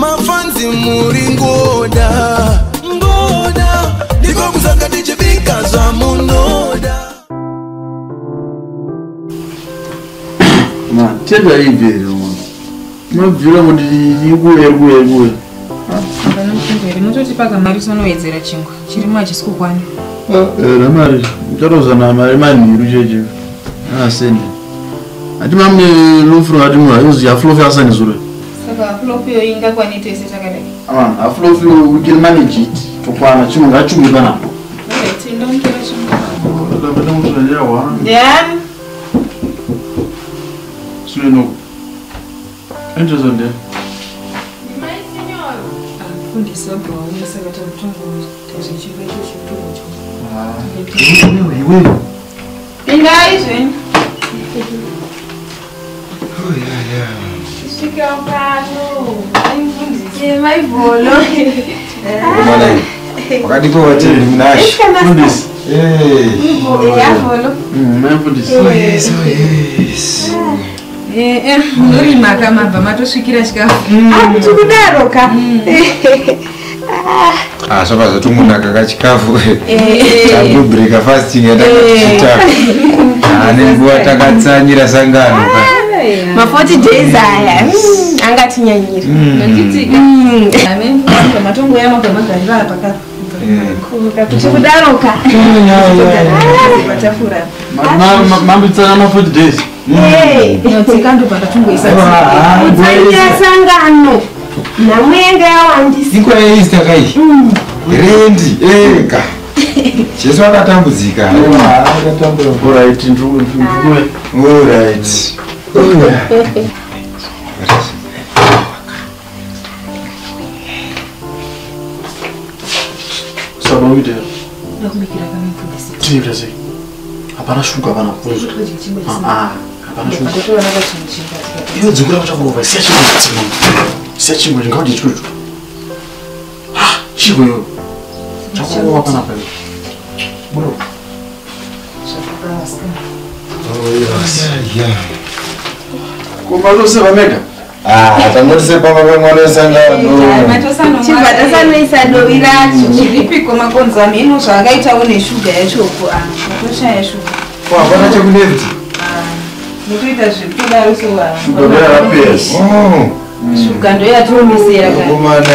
Mafanzi muri ngoda ngoda, ndiko kusanga tichibika zvamunoda. Ma, tenda ibvere mwana. Mabvira kuti ikuye kuye kuye. Munototi paka mari sonowedzera chingwa. Chirimo hachisi kukwana. Ramari, mucharozana mari manhiru cheche. Asende. Ati mamne lofro ati mwa yozi ya flofi asane zure. Saka flofi yo ingakwane tese takadai. Ah, a flofi we can manage it. Tokwana chimwe ngachumwe panapo. Alright, ndomutora chingwa. Ndapeta mutsvajawa. Ndiani? Sino. Enjozo ndiye. Mfundisi wabva wauya saka tamutongo tazvichiva icho chimutongo cho. Iwe. Pindai zvenyu. Svika pano. Mai Maivholo. Mwana wakadipo vatendi munashe. Mfundisi. Eh. Yavholo. Mai mfundisi. Yes, oh yes. Munorima kamabva matosvikira chikafu. Akuti kudaro ka. Ah, zvabva zvatongonaka kachikafu. Tabreaker fasting yatakaita. Ah, nenguva takatsanyira sangano ka. Ma 40 days aya angatinyanyira. Ndotitika. Amen. Matongoya mabva magarira apa ka. Kuti kudaro ka. Patafura. Mambitsana ma 40 days. Notsika ndobva ndatongoisa. Kutsanyira sangano. Nhamo yanga yawandisa. Inguva yeEaster kai. Rendi ega. Jesu akatambudzika. Akatambura. Alright, ndikuwe. Alright. Oh yeah. Saba uite. Ndakubikira kamwe mfundisi. Tiita sei? Hapana shuga hapana kunzwa. Ah, hapana shuga. Ndatoona kachinhu chingwa tikati. Iwe dzikura kuchakurova siya chingwa chitsimo. Siya chingwa chingauti chikucho. Ah, chingwa iwe. Chakurova panapa iwe. Bro. Zvakakasika. Oh yes. Yeah. Kumatoseva mega. Ah, tangotisepa pamwana wesangano. Chibva tasanoisa dovi racho. Zviripiko makonzo ameno zvaakaitawo neshuga yachoko. Ah, matoshaya shuga. Ko hapana chekuleft. Notoita zvekudaro so. Shuga ndoyarapesa. Oh. Shuga ndoyatoomisera kani. Komana.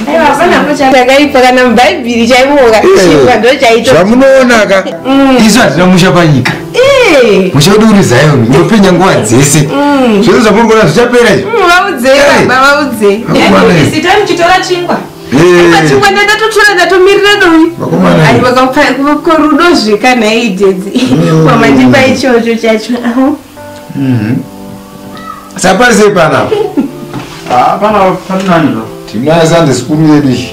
Aiwa hapana chakaipa kana mubhaibheri chaimoka. Chingwa ndo chaito. Zvamunoona ka. Isu hatina musha panyika. Musha wedu uri Zion, unopenya nguva dzese. Zvese zvamuri kuona zvichapera izvi. Vaudzei baba vaudzei. Mfundisi tamuchitora chingwa. Chingwa ndatotora ndatomirira dovi. Vakomana. Aiwa korudo zvekana idedzi. Kwamandipa ichocho chacho. Sapari sei panapa? Ah, pana panani zvo. Tinayo Sunday school yedu iyi.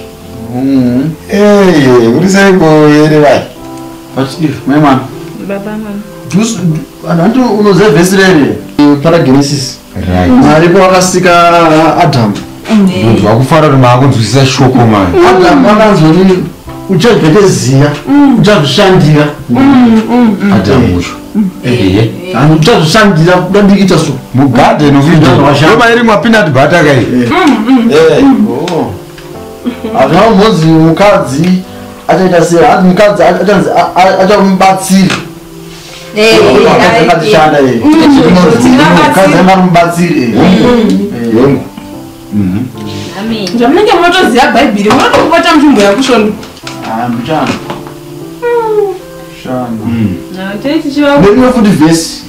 Eh, uri seiko here vai? But if my man. Baba mwana. Juice antu unoziva vhesi rere para Genesis. Right. Mwari pawakasika Adam. Ndonzwa kufara kuti maakunzwisisa shoko mani. Adam akanzoni uchadya cheziya, uchazvishandira. Adamu ucho. Ehe. Hanzi uchazvishandira kuda ndiita so. Mugarden of Eden. Ndoba irimwa peanut butter kai. Eh. Oh. Hazvina kumbonzi mukadzi achaita sei, hanzi mukadzi achanzi achamubatsiri. Mukadzi akatishanda iye. Mukadzi anga ari mubatsiri. Yongo. Zvamunenge munotoziva bhaibheri munotokupota muchimboya kusvondo. Ah, mbichana. Shana. Tei Nerimwe futi vhesi.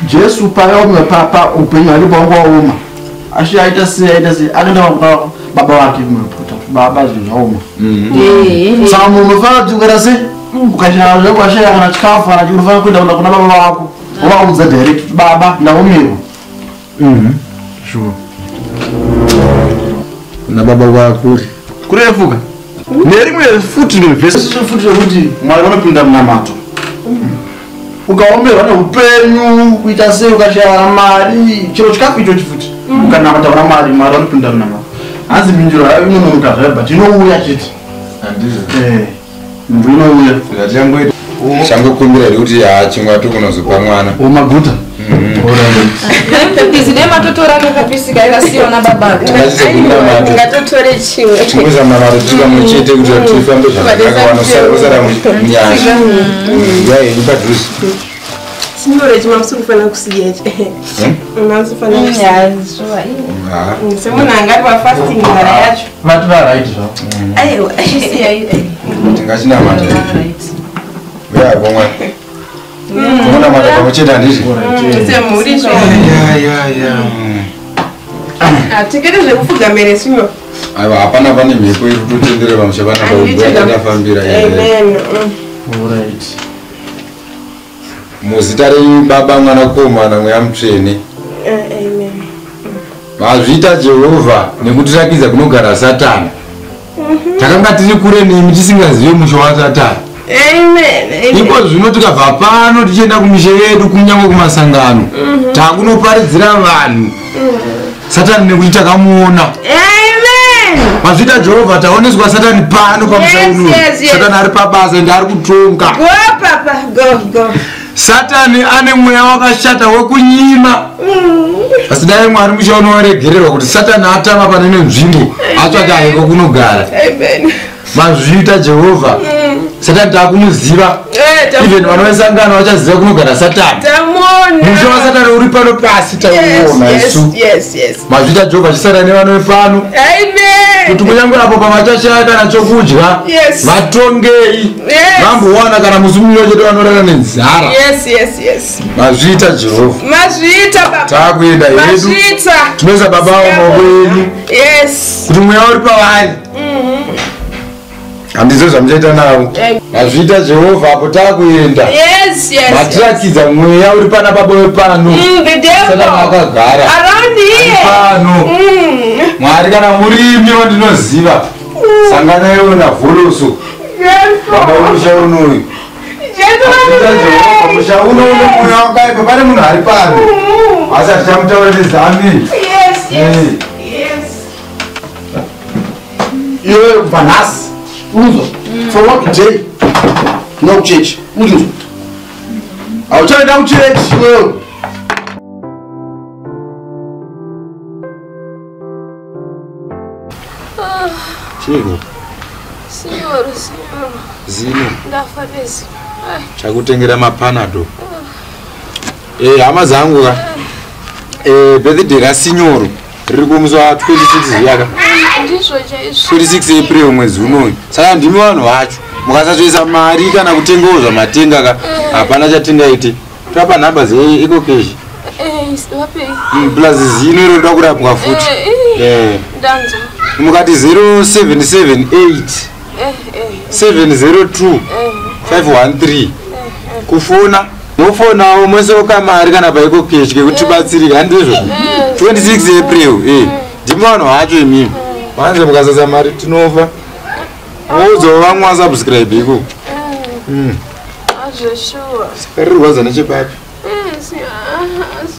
Jesu paakaoma papa upenyu hwake pawanga waoma. Ashe aita sei aita sei akaenda kuna baba vake kumapota. Baba zvinhu zvaoma. Saka munhu unofanira kuti ukaita sei? Ukashaya zvako washaya kana chikafu kana chii unofanira kuenda kuna baba vako. Wovaudza direct kuti baba ndaomerwa. Sure. Kuna baba vakuri. Kurefuka. Nerimwe futi vhesi futi rekuti Mwari vanopinda munamato. Ukaomerwa neupenyu kuita sei ukashaya mari chero chikafu ichochi futi ukanamata kuna Mwari Mwari vanopinda munamato. Hanzi mhinduro hayo inononoka zvayo but inouya chete. Handizvo. Mhinduro inouya. Changokumbira here kuti haa chingwa tokunozopa mwana. Maguta. Matotora kakapisi kakasiwa nababa. Ngatotore chimwe. Tingoisa munamato tiri pamwe chete kuti tifambe zvakanaka vanosara munyasha. Uyai henyu padhuze. Sinyore chimwe musiri kufanira kusiya ichi. Mamusifanira kusiya. Semunhu angari pafasting nzara yacho. Vati varight zvavo. Aiwa. Tingachinamata. Uyai komwe. Tinonamata pamwe chete handizvo? Semhuri zvo. Ya. Hatikete zvekufugamira sinyoro. Aiwa hapana pane mhepo iri kutotenderera pamusha panapa yatafambira. Amen. Alright. Muzita renyu Baba, Mwanakomana, Mweya Mutsvene. Amen. Mazviita Jehovha nekutirakidza kunogara Satani. Takanga tiri kure nemi tisingazive musha waSatani. Amen. Iko zvino tikabva pano tichienda kumisha yedu kunyange kumasangano. Takunoparidzira vanhu. Satani nekuti takamuona. Amen. Mazviita Jehovha taoneswa Satani pano pamusha uno. Satani ari pabasa ende ari kutonga. Go papa, go go. Satani ane mweya wakashata wekunyima. Asi dai Mwari musha unoregererwa kuti Satani atama pane nenzvimbo atsvake hayeko kunogara. Amen. Mazviita Jehovha. Satani takumuziva. Even vanovesangano vachaziva kunogara Satani. Tamuona. Musha waSatani uri pano pasi tauona isu. Yes, yes. Mazviita Jehovha chisara nevano vepano. Amen. Kuti kunyange apo pavachashaya kana chokudya. Yes. Vatongei. Yes. Vambowana kana musi mumwe chete vanorara nenzara. Yes, yes, yes. Mazviita Jehovha. Mazviita baba. Takuenda hedu. Mazviita. Tinoisa baba mumaoko enyu. Yes. Kuti mweya uri pavari. Handizvo zvamuchaita navo. Mazviita Jehovha apo takuenda. Yes, yes. Matirakidza mweya uri pana baba wepano. The devil. Satani akagara. Around here. Pano. Mwari kana murimi wandinoziva. Sanganaiwo naVholoso. Baba wemusha unoyu. Mazviita Jehovha musha uno une mweya wakaipa pane munhu ari pano. Asi hatichamutaura nezami. Yes, yes. Yes. Iwe kubva nhasi. Unzo. From what today? No church. Unzo. Hauchaenda kuchechi iwewe. Chiko. Sinyoro, sinyoro. Zino. Ndafa nezino. Chakutengera mapanado. Hama dzangu ka. Birthday raSinyoro riri kumusi wa 26 zviyaka. Ndizvo chaizvo. 26 April mwedzi unoyu. Saka ndimi vanhu vacho. Mukasazoisa mari kana kutengawo zvamatenga ka hapana chatingaite. Tapa nhamba dzeEcoCash. Vapei. Plus zino iro rinoda kurapwa futi. Ndanzwa. Mukati 0778 702 513 kufona mofonawo mosoka mari kana paEcoCash kekuti tibatsirike handizvo 26 April ndimi vanhu vacho imimi vanze mukasasa mari tinofa moudzawo vamwe vasubscribe ikoko. Azveshuwa. Saka riri kurwadza nechepapi?